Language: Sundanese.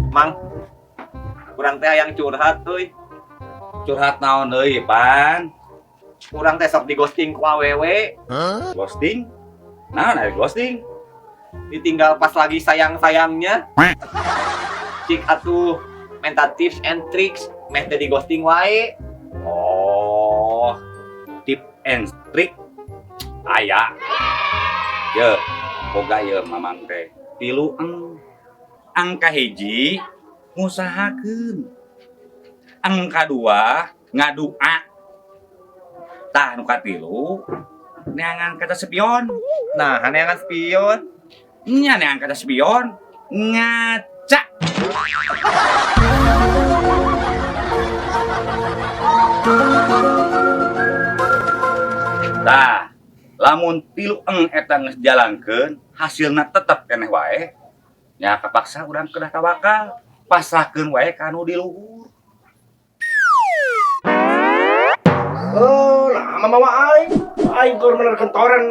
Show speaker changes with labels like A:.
A: Mang, kurang teh yang curhat euy.
B: Curhat naon euy, Pan?
A: Kurang teh sok di ghosting ku awewe.
B: Ghosting? Naon ari ghosting?
A: Ditinggal pas lagi sayang-sayangnya. Cik atuh minta tips and tricks meh teh di ghosting wae.
B: Oh, tip and trick aya. Ye, boga ye mamang teh. Tilu eng. Angka hiji ngusahakeun. Angka dua ngadua. Tah nu katilu neangan kaca spion.
A: Nah, haneangan spion.
B: Nya neangan kaca spion ngaca. Tah, lamun tilu eng eta geus jalankeun, hasilna tetep keneh wae. Nya kapaksa urang kedah tawakal, pasrahkeun wae ka nu di luhur.
C: Oh, nah mama aing. Aing keur mener kentoran.